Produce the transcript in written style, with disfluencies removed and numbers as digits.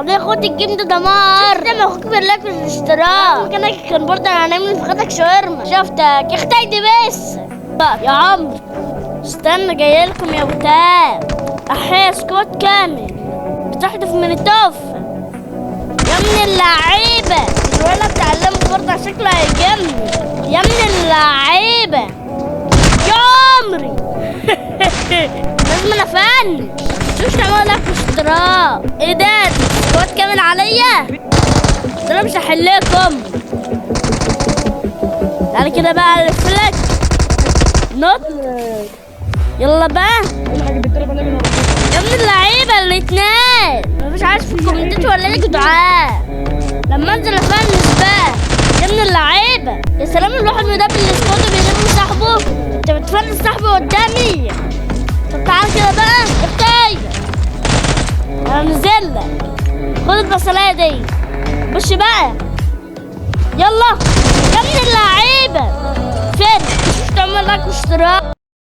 والله يا اخواتي ال game ده دمار. ده ما اخوك بالله في الاشتراك. ممكن كان برضه هنعمل في خدك شاورما. شفتك يا اختي دي بس يا عمرو. استنى جايلكم يا بتاع. احيا squad كامل بتحدف من الطف يا ابن اللعيبة. الولد بتاع اللمس برضه شكله هيجنن يا ابن اللعيبة يا عمري. لازم انا افنش. مش تعملوا like واشتراك. ايه ده squad كامل عليا؟ ده انا مش هحلكم. تعالى كده بقى الفلك نط. يلا بقى يا ابن اللعيبة الاتنين. مفيش عايز في الكومنتات ولا لك دعاء لما انزل افنش بقى يا ابن اللعيبة. يا سلام الواحد بيدبل ال squad وبيلم صاحبه. انت بتفنش صاحبه قدامي. طب تعالى كده بقى اختي انا نزل. خد البصلايه دي بص بقى. يلا يا ابن اللعيبة. فين؟ مش تعمل like واشتراك.